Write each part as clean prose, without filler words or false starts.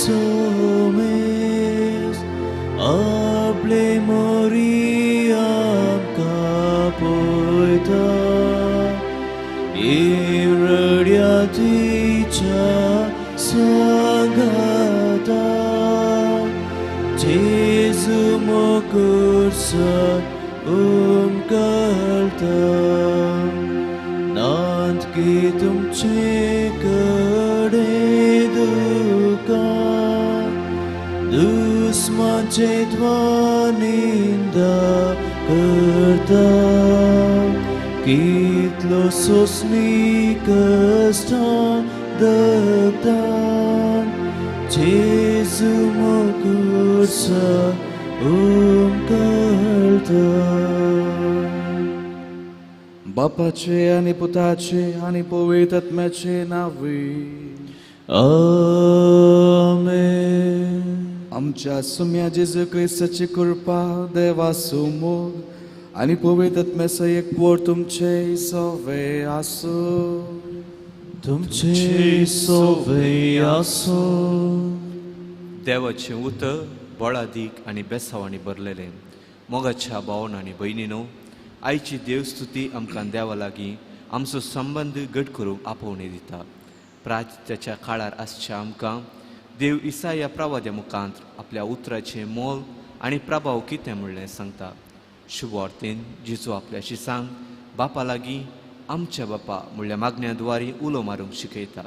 Soames आपले मोरी आमकां पळयता इरड्या तिच्या सांगाता जेजू मोकुर्सा उमकळता नांत की तुमचे कडे दुकां दुस्माचे निंदा करता कितलो सोसणी कश्टां दत्ता जेजू मोकुर्सा उमकळता. बापाचे आनी पुताचे आनी पवित्र आत्म्याचे नांवे आमेन. आमच्या सुम्या जेजू क्रिस्ताची कृपा देवाचो मोग आनी पवित्र आत्म्याचो एकवट तुमचे सवे आसूं. तुमचे सवे आसूं. देवाचें उतर बळादीक आनी बेसावांनी भरलेलें. मोगाच्या भावन आनी भयणीनो, आयची देवस्तुती आमकां देवा लागीं आमचो संबंद घट करूंक आपोवणी दिता. प्राच्याच्या काळार आसच्या आमकां देव इसाया प्रवाद्या मुखांत आपल्या उतराचें मोल आनी प्रभाव कितें म्हणलें सांगता. शुभवार्तेन जेजू आपल्या शिसांक बापा लागीं आमच्या बापा म्हणल्या मागण्या द्वारी उलो मारूंक शिकयता.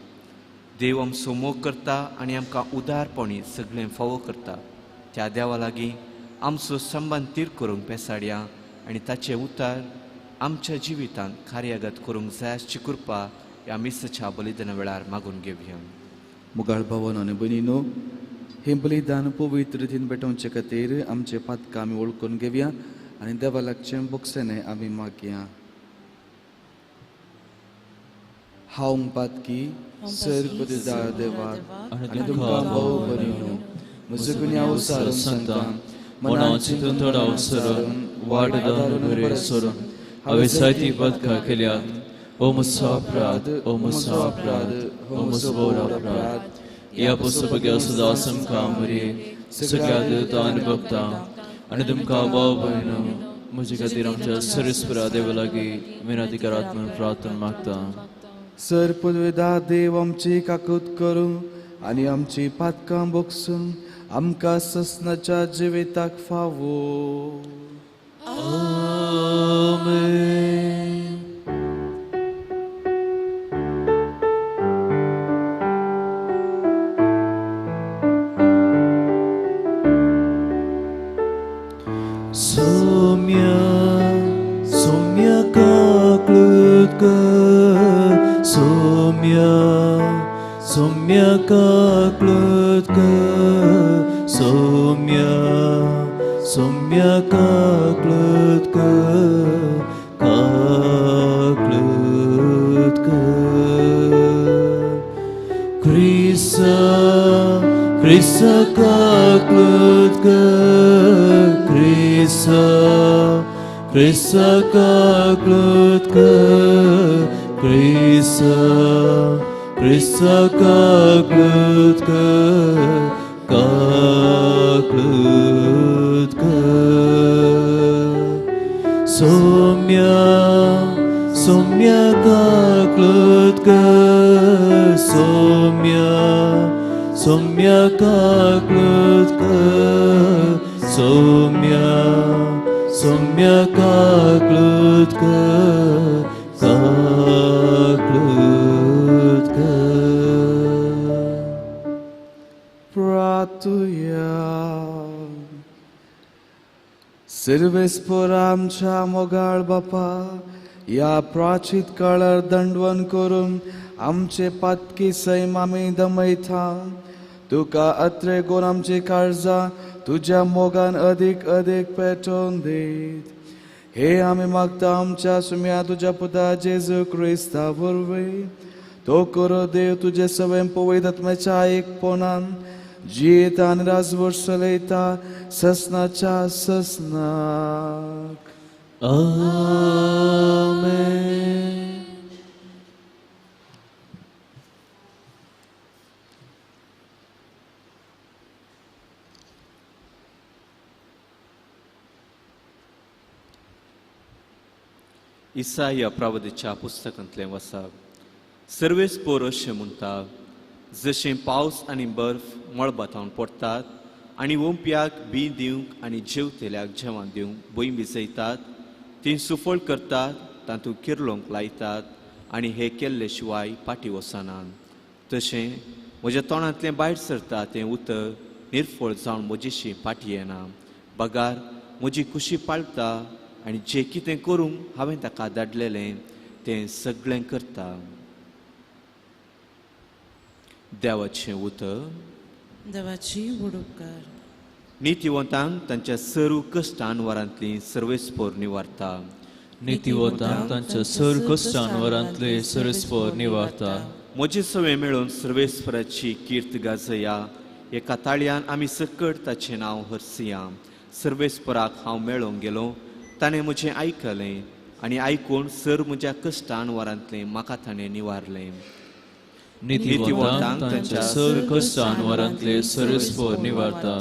देव आमचो मोग करता आनी आमकां उदारपणी सगळें फावो करता. त्या देवा लागीं आमचो संबंद तीर करूंक पेसाडया आनी ताचें उतार आमच्या जिवितांत कार्यागत करूंक जाय आसची कृपा ह्या मिसाच्या बलिदाना वेळार मागून घेवया. मुगाळ भावन आनी भयणीनो, हें बलिदान पवित्र रितीन पेटोवचे खातीर आमचे पातकां आमी वळखून घेवया आनी देवा लागचें बोगसेने आमी मागया. हांव पातकी सर पतिदार देवा आनी तुमकां भाव भयणीनो म्हजो गुन्यांव सारून सांगता मनां चिंतून थोडो सरून वाट बरे सोडून हांवें जायती पदकां केल्यात. ओ म्हजो अपराध, ओ म्हजो अपराध, ओ म्हजो व्हड अपराध. ह्या पुस्तकां सदां आमकां मरे सगळ्या देवता आनी भक्तां आनी तुमकां भाव भयणो म्हजे खातीर आमच्या सरेस्परा देवा लागीं विनंती करात म्हूण प्रार्थना मागता. सर पदवेदा देव आमची काकूत करूं आनी आमची पातकां बोगसून आमकां ससनाच्या जिविताक फावो. आमेन. सौम्या सौम्या काकलूत कर सौम्या सौम्या काकलूत कर सौम्या सौम्या काकलूत कर काकलूत कर क्रिसा क्रिसा काकलूत कर क्रिसा क्रिसा काकलूत कर क्रिसा क्रिसा काकलूत कर काकलूत कर सौम्या सौम्या काकलूत कर सौम्या सौम्या काकलूत कर सौम्या सौम्या काकलूत कर काकलूत कर. प्रार्थुया. सर्वेस्पोर आमच्या मोगाळ बापा, ह्या प्राचीत काळार दंडवन करून आमचे पातकी सैम आमी दमयता. तुका अत्रे गोन आमची काळजां तुज्या मोगान अदीक अदीक पेटोवन दीत. हे आमी मागता आमच्या सुम्या तुज्या पुता जेजू क्रिस्ता वरवीं. तो करो देव तुजे सवय पवित्र आत्म्याच्या एकपणान जियेता आनी राजवट चलयता ससनाच्या ससनाक. आमेन. इसाया प्रवादीच्या पुस्तकांतलें वसाप. सर्वेस्पोर अशें म्हणटा, जशें पावस आनी बर्फ मळबांत पडटात आनी ओंपयाक बी दिवंक आनी जेवतेल्याक जेवण दिवंक भंय भिजयतात, ती सुफळ करतात, तातूंत किर्लोंक लायतात आनी हे केल्ले शिवाय फाटीं वचनात. तशें म्हज्या तोंडांतलें भायर सरता तें उतर निर्फळ जावन म्हजेशी फाटीं येना, बगार म्हजी खुशी पाळटा आनी जें कितें करूंक हांवें ताका धाडलेलें तें सगळें करता. देवाचें उतर. देवाची उपकार. नितिवंतांक तांच्या सर्व कश्टान वरांतली सर्वेस्पोर निवारता. नितिवंतांक तांच्या सर्व कश्टान वरांतले सर्वेस्पोर निवारता. म्हजे सवे मेळून सर्वेस्पराची कीर्त गाजया, एका ताळयान आमी सकट ताचें नांव हरसिया. सर्वेस्पराक हांव मेळोंक गेलो, ताणें म्हजें आयकलें आनी आयकून सर म्हज्या कश्टान वरांतलें म्हाका ताणें निवारलें. नितिवंतांक तांच्या सर्व कश्टान वरांतले सर्वेस्पोर निवारता.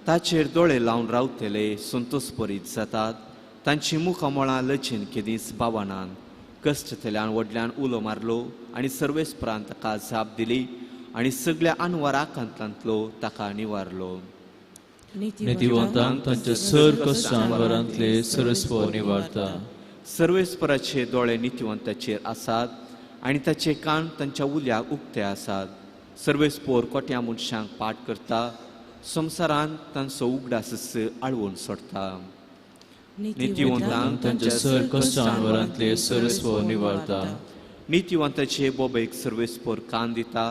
ताचेर दोळे लावन रावतले संतोषपरीत जातात, तांची मुखामळां लजेन केदींच पावनात. कश्टतल्यान व्हडल्यान उलो मारलो आनी सर्वेस्परान ताका जाप दिली आनी सगळ्या अनवर आकांतांतलो ताका निवारलो. नितिवंतांक तांच्या सर्व कश्टान वरांतले सर्वेस्पोर निवारता. सर्वेस्पराचे दोळे नितिवंताचेर आसात आनी ताचे कान तांच्या उल्याक उक्ते आसात. सर्वेस्पोर कोट्या मनशांक पाठ करता, संवसारांत तांचो उगडास आळवून सोडटा. नितिवंतांक तांच्या सर्व कश्टान वरांतले सर्वेस्पोर निवारता. नितिवंताचे बोबेक सर्वेस्पोर कान दिता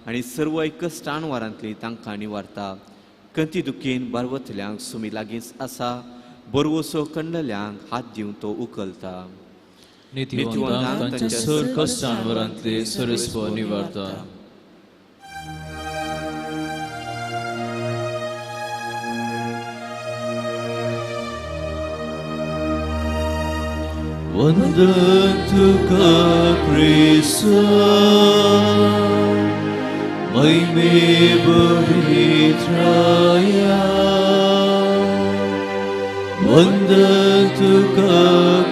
आनी सर्व कश्टान वरांतली तांकां निवारता. कंती दुखीन बारवतल्यांक सुमी लागींच आसा, बरवसो कंडल्यांक हात दिवन तो उखलता. नितिवंतांक तांच्या सर्व कश्टान वरांतले सर्वेस्पोर निवारता. वंदन तुका क्रिस्ता, महिमे पवित्राया. वंदन तुका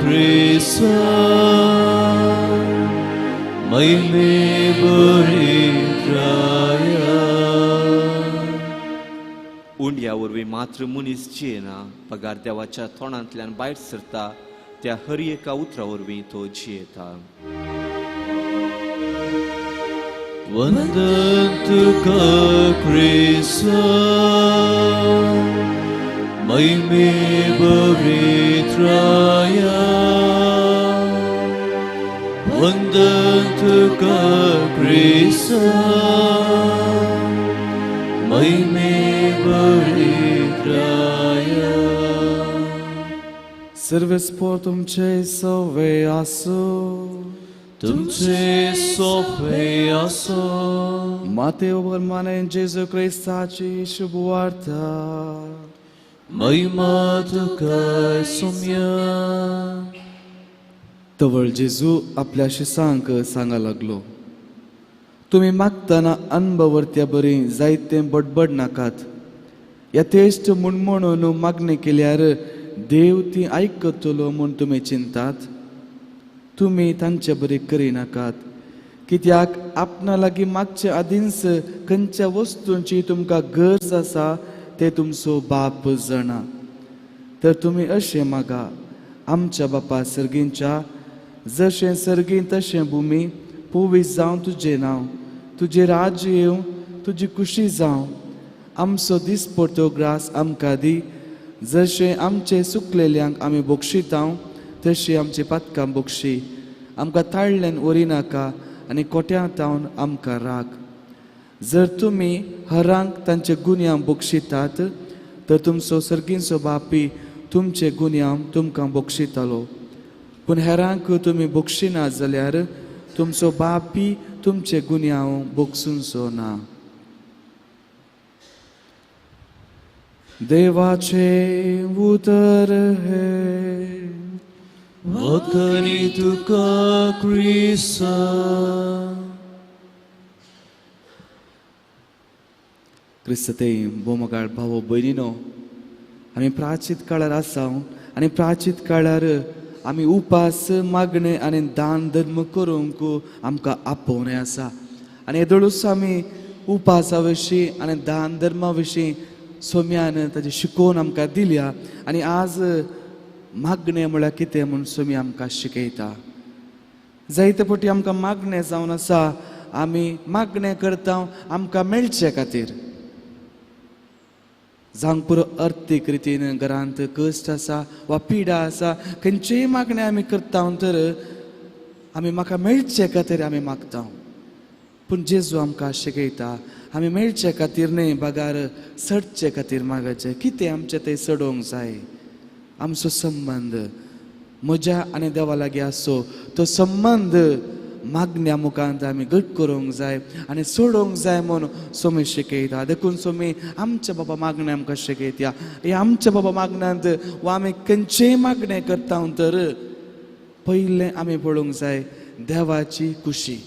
क्रिस्ता, महिमे पवित्राया. उंड्या वरवीं मात्र मनीस जियेना, पगार देवाच्या तोंडांतल्यान भायर सरता त्या हर एका उतरा वरवीं तो जियेता. वंदन तुका क्रिस्ता, महिमे पवित्राया. वंदन तुका क्रिस्ता, महिमे पवित्राया. सर्वेस्पोर तुमचे सवे आसूं. तुमचे सोपे आसूं. मातेव बरमाने जेजू क्रिस्ताची शुभवार्ता. महिमा तुका सोम्या. तवळ जेजू आपल्या शिसांक सांगा लागलो, तुमी मागतना अनभवरत्या बरी जायते बडबड नाकात. यथेश्ट म्हूण म्हणून मागणी केल्यार देव ती आयकतलो म्हूण तुमी चिंतात. तुमी तांचे बरी करिनाकात, कित्याक आपणा लागीं मागचे आदींच खंयच्या वस्तूंची तुमकां गरज आसा ते तुमचो बाप जाणा. तर तुमी अशें मागा, आमच्या बापा सर्गींच्या, जशें सर्गीं तशें भुमी, पुवीस जावं तुजें नांव, तुजें राज्य येवं, तुजी खुशी जावं. आमचो दिसपडतो ग्रास आमकां दी, जशें आमचे सुकलेल्यांक आमी बक्षितांव तशी आमची पातकां बक्षी. आमकां ताळल्यान व्हरिनाका आनी कोट्यां तावन आमकां राख. जर तुमी हरांक तांचे गुन्यांव बक्षितात तर तुमचो सर्गींचो बापी तुमचे गुन्यांव तुमकां बक्षितालो. पूण हेरांक तुमी बक्षिना जाल्यार तुमचो बापी तुमचे गुन्यांव बक्षुंचो ना. देवाचे उतर हे. वखणी तुका क्रिस्ता. क्रिस्तते बोमगाळ भावो भयणीनो, आमी प्राचीत काळार आसा आनी प्राचीत काळार आमी उपास मागणें आनी दान धर्म करूंक आमकां आपोवणें आसा. आनी येदोळूच आमी उपासा विशीं आनी दान धर्मा विशीं सोम्यान ताजी शिकोवन आमकां दिल्या. आनी आज मागणें म्हळ्यार कितें म्हूण सोमी आमकां शिकयता. जायते फावटी आमकां मागणें जावन आसा, आमी मागणें करता आमकां मेळचे खातीर. जावंक पुरो अर्थीक रितीन घरांत कश्ट आसा वा पिडा आसा, खंयचेय मागणें आमी करता तर आमी म्हाका मेळचे खातीर आमी मागता. पूण जेजू आमकां शिकयता आमी मेळचे खातीर न्हय बगार सडचे खातीर मागचें. कितें आमचें तें सडोवंक जाय? आमचो संबंद म्हज्या आनी देवा लागीं आसचो, तो संबंद मागण्या मुखांत आमी घट करूंक जाय आनी सोडोवंक जाय म्हूण सोमी शिकयता. देखून सोमी आमच्या बाबा मागणें आमकां शिकयता. हे आमच्या बाबा मागण्यांत वा आमी खंयचेय मागणें करता तर पयलें आमी पळोवंक जाय देवाची खुशी.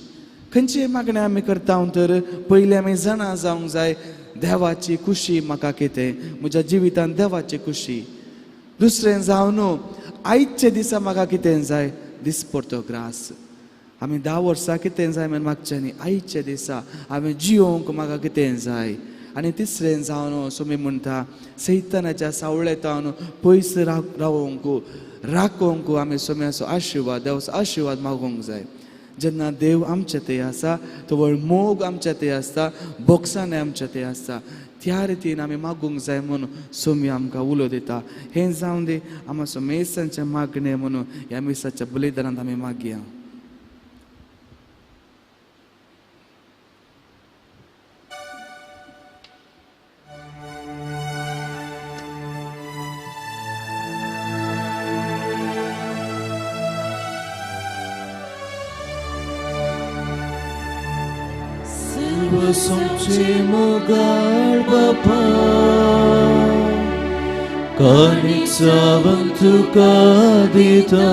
खंयचेय मागणें आमी करता तर पयलें आमी जाणा जावंक जाय देवाची खुशी म्हाका कितें, म्हज्या जिवितांत देवाची खुशी. दुसरें जावन न्हू आयच्या दिसा म्हाका कितें जाय, दिसपडतो ग्रास. आमी 10 वर्सां कितें जाय म्हण मागचें न्ही, आयच्या दिसा हांवें जियोंक म्हाका कितें जाय. आनी तिसरें जावन सोमी म्हणटा सैतानाच्या सावळेतावन पयस रावोंक राखोंक आमी सोम्याचो आशिर्वाद, देवाचो आशिर्वाद मागोवंक जाय. जेन्ना देव आमचे थंय आसा तवळ मोग आमच्या थंय आसता, बोगसाणें आमच्या थंय आसता. त्या रितीन आमी मागूंक जाय म्हणून सोमी आमकां उलो दिता. हें जावन दी आमचो मेसांचें मागणें म्हणून ह्या मिसाच्या बलिदानांत आमी मागया. सोमचे मोगाळ बापा काणीक सावन तुका दिता,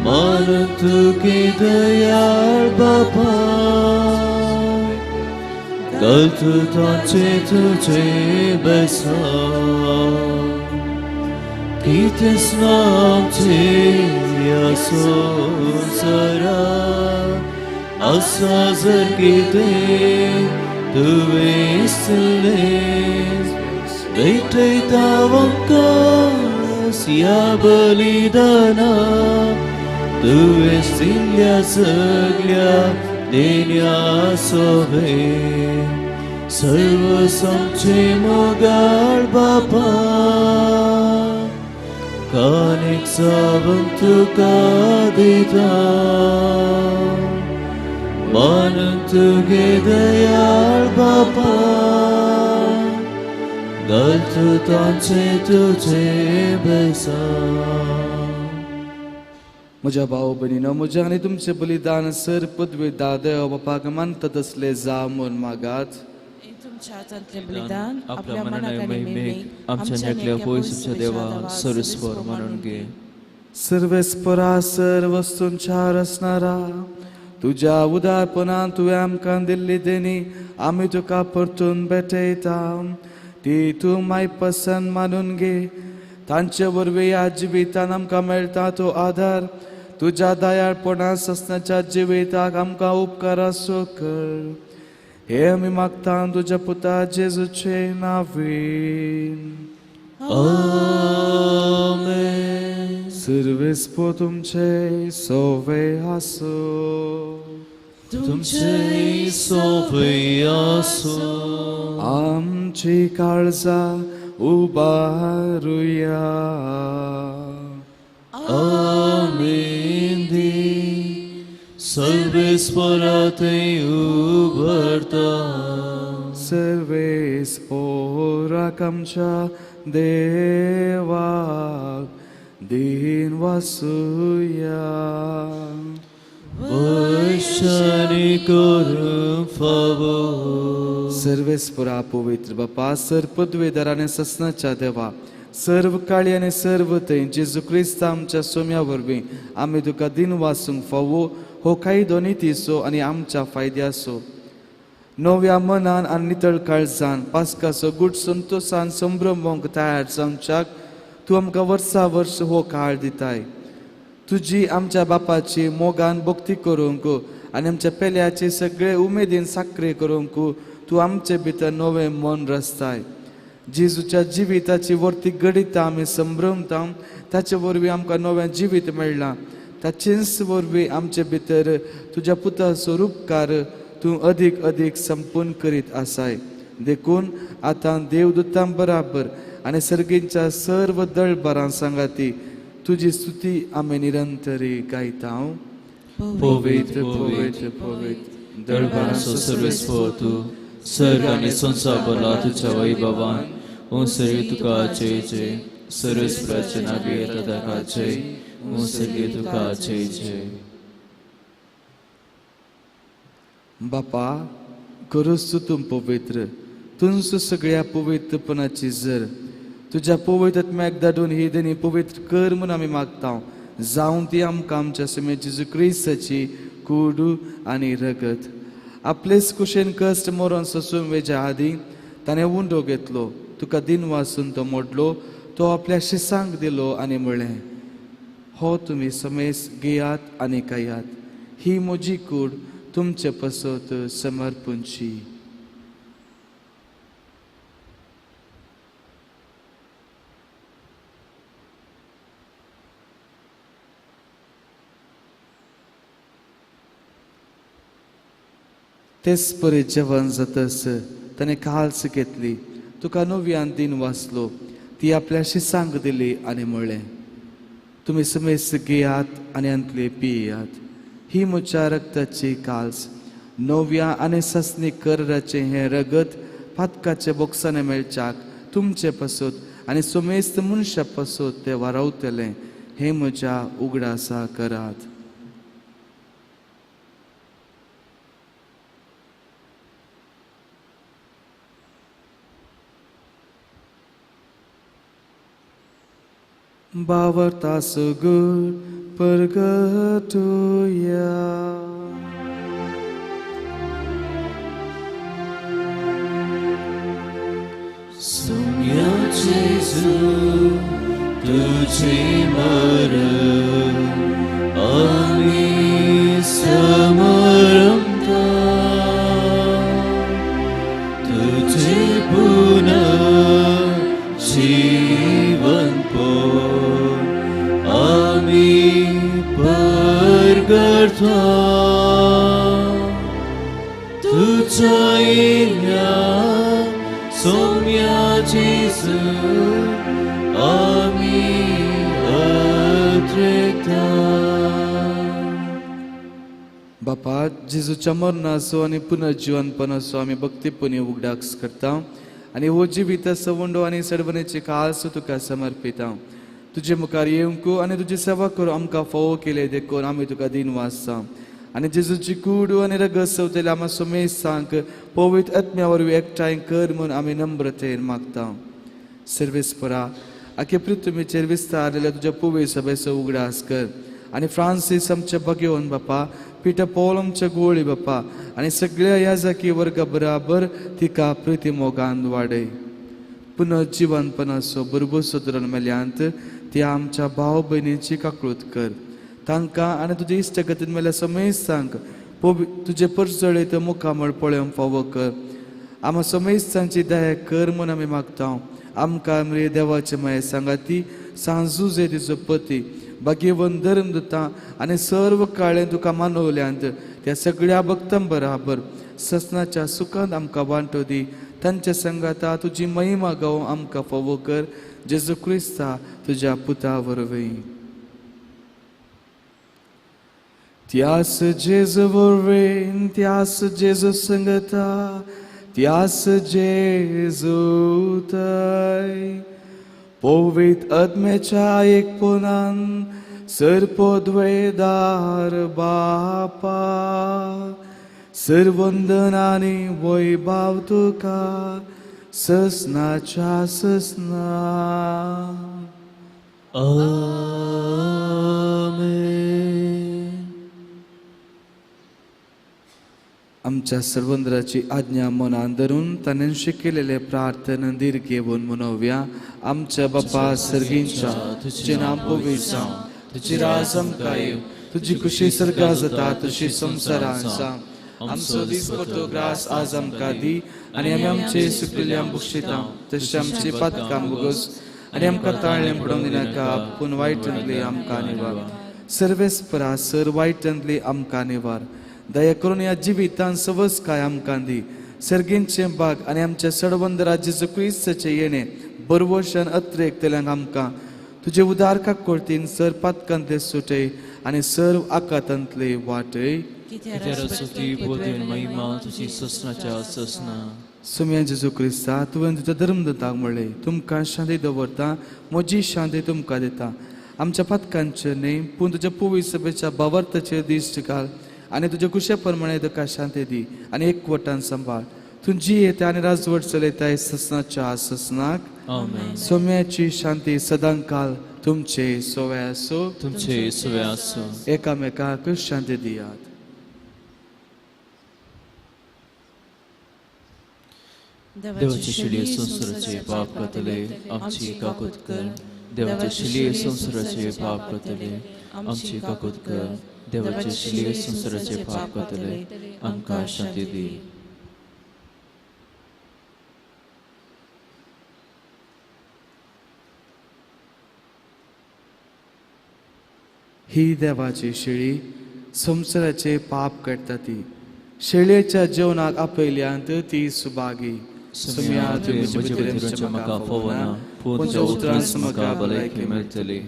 मानून तुगे दयाळ बापा घालतू तांचे तुजे बेसांव, कितेंच ना आमचें ह्या संवसारांत, आसा जर कितें तुवें दिलें, भेटयता आमकां ह्या बलिदानाक, तुवें दिल्ल्या सगल्या देण्या सोबें, सर्व आमचें मोगाळ बापा काणीक सावन तुका दिता, मानून तुगे दयाळ बापा घालतू तांचे तुजे बेसांव. म्हज्या भाव भयणीनो, म्हज्या आनी तुमचें बलिदान सर पदवी देव बापाक मानता तसलें जावं म्हूण मागात. तुमच्या हातांतलें बलिदान आपल्या मनाक आनी महिमेक आमच्या नेकल्या पयस देवा सर्वेस्पर मानून घे. सर्वेस्परा सर वस्तूंच्या रचणारा तुज्या उदारपणान तुवें आमकां दिल्ली देणी आमी तुका परतून भेटयता, ती तूं मायपसंद मानून घे. तांचे वरवीं ह्या जिवितान आमकां मेळटा तो आदार तुज्या दयाळपणान ससनाच्या जिविताक आमकां उपकाराचो कर. हे आमी मागता तुज्या पुता जेजूचे नांवान. आमेन. सर्वेस्पर तुमचे सोवे आसूं, तुमचे सोवे आसूं. आमची काळजां उबारुया. आमेन. दी सर्वेस्परा थंय उबरता, सर्वेस्पराक आमच्या देवाक दीन वासुया. वैशानी करूंक फावो. सर्वेस्परा पवित्र बापा, सर पदवेदार आनी ससनाच्या देवा, सर्व काळी आनी सर्व थंय जेजू क्रिस्त आमच्या सोम्या वरवीं आमी तुका दीन वासूंक फावो हो कायदो नितीचो आनी आमच्या फायद्याचो. नव्या मनान आनी नितळ काळजान पास्काचो गूट संतोशान संभ्रमोंक तयार जावच्याक तूं आमकां वर्सा वर्स हो काळ दिताय. तुजी आमच्या बापाची मोगान भक्ती करूंक आनी आमच्या पेल्याचे सगळे उमेदीन साकरे करूंक तूं आमचे भितर नवें मन रचताय. जेजूच्या जिविताची वर्ती घडितां आमी संभ्रमता, ताचे वरवीं आमकां नवें जिवीत मेळ्ळां. ताचेच वरवीं आमचे भितर तुज्या पुताचो रुपकार तूं अदीक अदीक संपूर्ण करीत आसाय. देखून आतां देवदूतां बराबर आनी सर्गींच्या सर्व दळभरां सांगाती तुजी स्तुती आमी निरंतरी गायता. पवित्र पवित्र पवित्र दळभरांचो सर्वेस्पर तूं, सर्ग आनी संवसार भरला तुज्या वैभवान. ओ सर्गे तुका जय जय, सर्वेस्पराचे नावे येता ताका जय. ओ सर्गे तुका जय जय. बापा, खरोच तूं पवित्र, तुंच सगळ्या पवित्रपणाची जर. तुज्या पवित्र आत्म्याक धाडून ही देणी पवित्र कर म्हूण आमी मागता. जावं ती आमकां आमच्या समेत जेजू क्रिस्ताची कूड आनी रगत. आपलेच कुशेन कश्ट मरण सोसून वेच्या आदीं ताणें उंडो घेतलो, तुका दिन वासून तो मोडलो, तो आपल्या शिसांक दिलो आनी म्हळें, हो तुमी समेस घेयात आनी खायात, ही म्हजी कूड तुमचे पसत समर्पणची. तेच परी जेवण जातस ताणें काल्स घेतली, तुका नव्यान दिन वाचलो, ती आपल्या शिसांक दिली आनी म्हळें, तुमी समेस घेयात आनी अंतले पियात, ही म्हज्या रक्ताची काल्स, नव्या आनी ससनी कराचें हें रगत पातकाचे बोक्साने मेळच्याक तुमचे पसत आनी समेस्त मनशा पसत तें वारावतलें, हें म्हज्या उगडासा करात. बावरता सुगुर परगटुया. सुम्या जेजू तुझे मरण आमी समरमता, तुझे पुनः जीवन आमी परगटता, तुझा येण्या सोम्या जेजू आमी अद्रेता. बापा, जेजूच्या मरणाचो आनी पुनर्जीवनपणाचो आमी भक्तीपणी उगडास करता आनी हो जिविता सवंडो आनी सडवणेची काळस तुका समर्पिता. तुजे मुखार येवंक आनी तुजी सेवा करूं आमकां फावो केले देखून आमी तुका दिन वाचता. आनी जेजूची कूड आनी रगत सवतले आमा सुमेसांक पवित्र आत्म्या वरवीं एकठांय कर म्हूण आमी नम्रतेन मागता. सर्वेस्परा, आखे पृथ्वीचेर विस्तारलेल्या तुज्या पवित्र सभेचो उगडास कर आनी फ्रांसीस आमचे भगेवन बापा, पिटर पॉल आमचे गोळी बापा आनी सगळ्या याजकी वर्गा बराबर तिका प्रिती मोगान वाडय. पुनर्जीवनपणाचो भरभूस सुदरण मेल्यांत ती आमच्या भाव भयणीची काकळूत कर. तांकां आनी तुजे इश्टगतीन मेल्या समेस्तांक तुजे परजळीत मुखामळ पळोवंक फावो कर. आमा समेस्तांची दया कर म्हूण आमी मागता. आमकां मरे देवाचे माये सांगाती सांजुजे तिचो पती भाग्यवन धर्म दिता आनी सर्व काळें तुका मानवल्यांत त्या सगळ्या भक्तां बराबर ससनाच्या सुखांत आमकां वांटो दी. तांच्या संगाता तुजी महिमा गावूं आमकां फावो कर. जेजू क्रिस्ता तुज्या पुता वरवीं. त्यास जेजू वरवीं, त्यास जेजू संगता, त्यास जेजू तय पवित्र आत्म्याच्या एकपणान सर्पद्वेदार बापा, सर्वंदन आनी वैभाव तुका ससनाच्या ससना. आमेन. आमच्या सर्वंद्राची आज्ञा मनान धरून ताणें शिकयलेले प्रार्थना धीर घेवन मनोवया. आमच्या बापा सर्गींच्या, तुजें नांव पवित्र जावं, तुजी राज आमकां येवं, तुजी खुशी सर्गां जाता तशी संवसारांत जावं. आमचो दिसपट्टो ग्रास आज आमकां दी आनी आमी आमचे सुकलेल्या बक्षिता तशें आमचे पातकां भोगोस आनी आमकां ताळें पडोवंक दिनाका, पूण वायटांतली आमकां निवार. सर्वेस्परा सर वायटांतली आमकां निवार. दया करून ह्या जिवितान सवस काय आमकां दी. सर्गींचें बाग आनी आमच्या सडवंद जेजू क्रिस्ताचें येणें बरवशान अत्रेकतल्यांक आमकां तुजे उदार काकोळतीन सर पातकांतले सुटय आनी सर्व आकातांतले वाटय. सुम्या जेजू क्रिस्ता, तुवें तुज्या धर्मदूताक म्हणलें, तुमकां शांती दवरता, म्हजी शांती तुमकां दिता. आमच्या पातकांचेर न्हय पूण तुज्या पुवी सभेच्या भावार्थाचेर दिश्ट घाल आनी तुज्या कुशे प्रमाणे तुका शांती दी आनी एकवटान सांबाळ. तूं जी येता आनी राजवट चलयताय ससनाच्या ससनाक. सोम्याची शांती सदांकाल तुमचे सोवे आसो, तुमचे सोवे आसो. एकामेकाक शांती दियात. देवाचे शिलिये संवसाराचे पाप करतले आमची काकूत कर. देवाचे शिलिये संवसाराचे पाप करतले आमची काकूत कर. देवाचे शिलिये संवसाराचे पाप करतले आमकां शांती दी. ही देवाची शेळी संवसाराचे पाप काडटा. ती शेळयेच्या जेवणाक आपयल्यांत ती सुभागी. सुम्या तुवें म्हाका फोवना, पूण तुज्या उतरान म्हाका भलायकी मेळटली.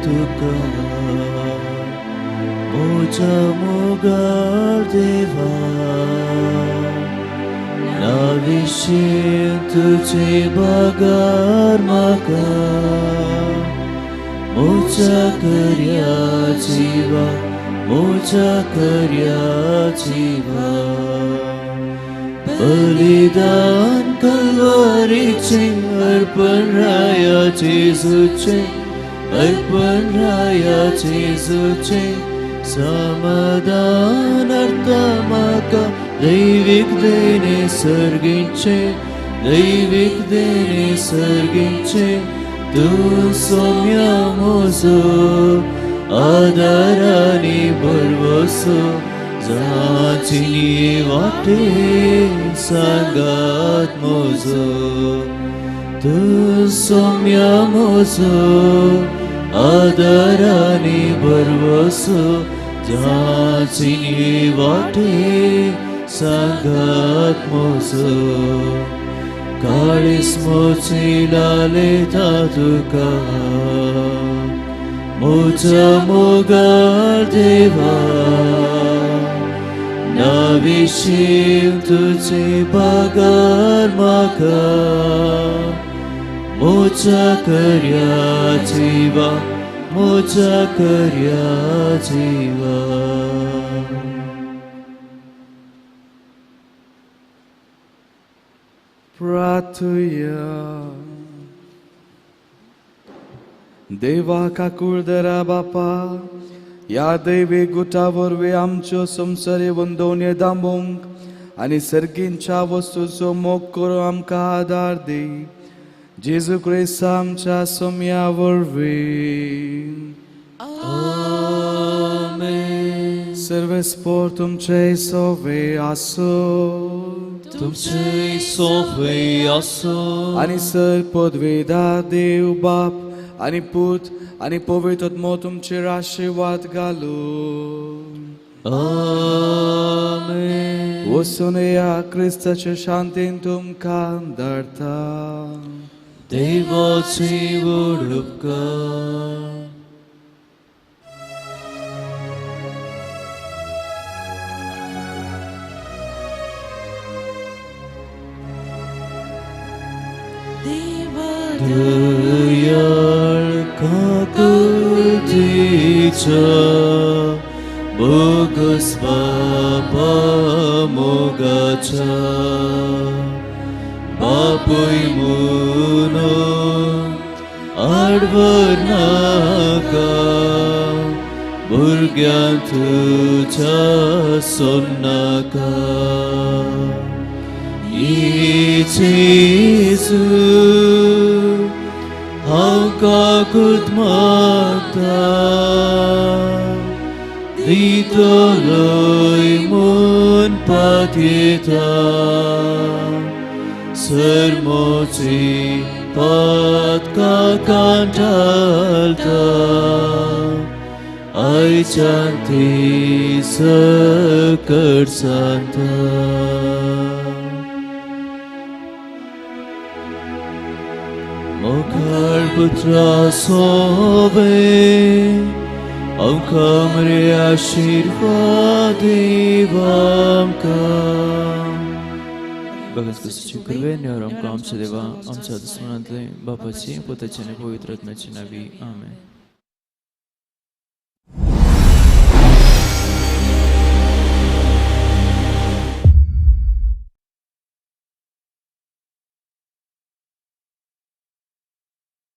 तुका म्हज्या मोगाळ देवा, नाविशीं तुजे बागार म्हाका म्हज्या कर्या जिवा, म्हज्या कर्या जिवा. बलिदान कलवारीचें अर्पण राया जेजूचें, अर्पण राया जेजूचें. समाधान अर्थ म्हाका दैवीक देणे सर्गीचें, दैवीक देणे सर्गीचें. तूं सोम्या म्हजो आदार आनी भरवसो, जाचिनी वाटे सांगात म्हजो. तूं सोम्या म्हजो आदार आनी भरवसो, जाचिनी वाटे सांगात म्हजो. काळीस मोची लालयता तुका म्हज्या मोगाळ देवा, नाविशीं तुजे बागार म्हाका म्हज्या कर्या जिवा, म्हज्या कर्या जिवा. प्रार्थुया. देवा काकुळदरा बापा, ह्या दैवी गुटा वरवीं आमच्यो संवसारी वंदोवण्यो दामूंक आनी सर्गींच्या वस्तूचो मोग करून आमकां आदार दी. जेजू क्रिस्त आमच्या सोम्या वरवीं. आमेन. सर्वेस्पोर तुमचे सोवे आसूं. तुमचे सोवे आसूं. आनी सर पदवेदा देव बाप आनी पूत आनी पवित्र आत्मो तुमचेर आशिर्वाद घालूं. आमेन. वचून या क्रिस्ताचे शांतीन तुमकां धाडटा. देवाची उपकार. दयाळ काकुळटीच्या बोगस बापा मोगाच्या बापूय म्हणून आडवर नाका भुरग्यां तुज्या सोन्नाका. जेजू हांव काकूत मागता दितलोय म्हूण पातयेता सरमोची पातकां कांठालता आयच्यान ती सकट सांगता. मोगाळ पुत्रा सोवे आमकां मरे आशिर्वाद आमकां. भगत क्रिस्ताची कृपे निवर आमकां आमच्या देवा आमच्या दुस्मनांतले बापाची पुताची आनी पवित्र आत्म्याची नावी. आमेन.